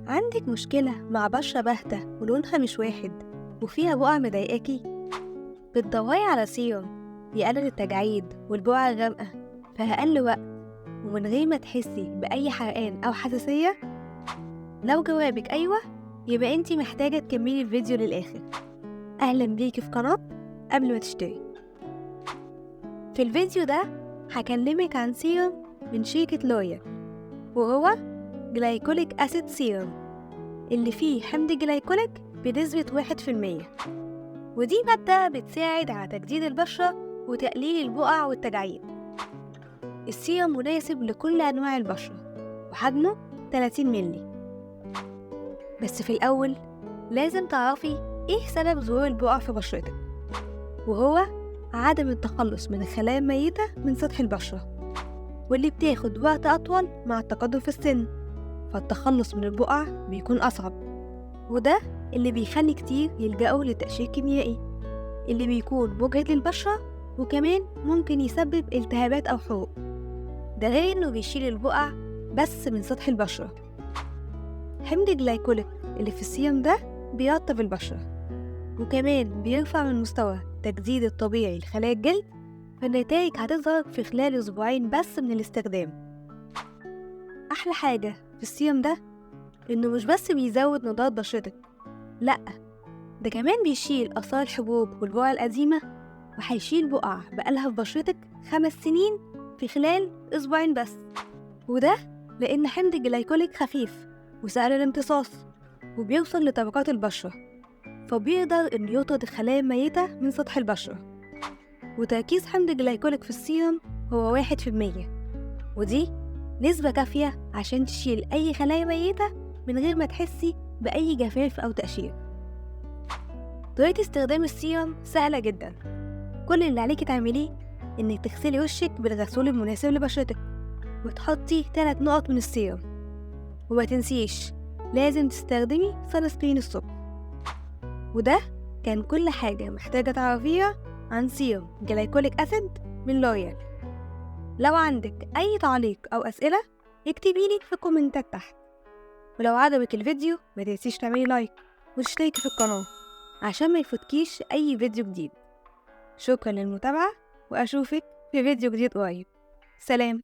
عندك مشكلة مع بشرة باهتة ولونها مش واحد وفيها بقع مضايقاكي؟ بتدوري على سيروم يقلل التجاعيد والبقع الغامقة في أقل وقت ومن غير ما تحسي بأي حرقان أو حساسية؟ لو جوابك أيوة يبقى انتي محتاجة تكملي الفيديو للآخر. أهلا بيكي في قناة قبل ما تشتري. في الفيديو ده هكلمك عن سيروم من شركة لوريال، وهو glycolic acid serum اللي فيه حمض جلايكوليك بنسبة 1%، ودي مادة بتساعد على تجديد البشرة وتقليل البقع والتجاعيد. السيروم مناسب لكل أنواع البشرة وحجمه 30 ملي. بس في الأول لازم تعرفي إيه سبب ظهور البقع في بشرتك، وهو عدم التخلص من الخلايا الميتة من سطح البشرة، واللي بتاخد وقت أطول مع التقدم في السن، فالتخلص من البقع بيكون أصعب، وده اللي بيخلي كتير يلجأوا لتقشير كيميائي اللي بيكون مجهد للبشرة، وكمان ممكن يسبب التهابات أو حروق. ده غير إنه بيشيل البقع بس من سطح البشرة. حمض الجلايكوليك اللي في السيروم ده بيرطب البشرة، وكمان بيرفع من مستوى التجديد الطبيعي لخلايا الجلد، فالنتائج هتظهر في خلال أسبوعين بس من الاستخدام. أحلى حاجة في السيروم ده إنه مش بس بيزود نضارة بشرتك، لأ ده كمان بيشيل آثار الحبوب والبقع القديمة، وهيشيل بقع بقالها في بشرتك 5 سنين في خلال أسبوعين بس. وده لأن حمض الجلايكوليك خفيف وسهل الامتصاص وبيوصل لطبقات البشرة، فبيقدر إنه يطرد الخلايا الميتة من سطح البشرة. وتركيز حمض الجلايكوليك في السيروم هو 1%، ودي نسبة كافية عشان تشيل أي خلايا ميتة من غير ما تحسي بأي جفاف أو تقشير. طريقة استخدام السيروم سهلة جدا، كل اللي عليكي تعمليه إنك تغسلي وشك بالغسول المناسب لبشرتك وتحطي 3 نقط من السيروم، وما تنسيش لازم تستخدمي sunscreen الصبح. وده كان كل حاجة محتاجة تعرفيها عن سيروم glycolic acid من لوريال. لو عندك أي تعليق أو أسئلة اكتبيلي في الكومنتات تحت، ولو عجبك الفيديو ما تنسيش تعملي like وتشتركي في القناة عشان ما يفوتكيش أي فيديو جديد. شكرا للمتابعة، وأشوفك في فيديو جديد قريب. سلام.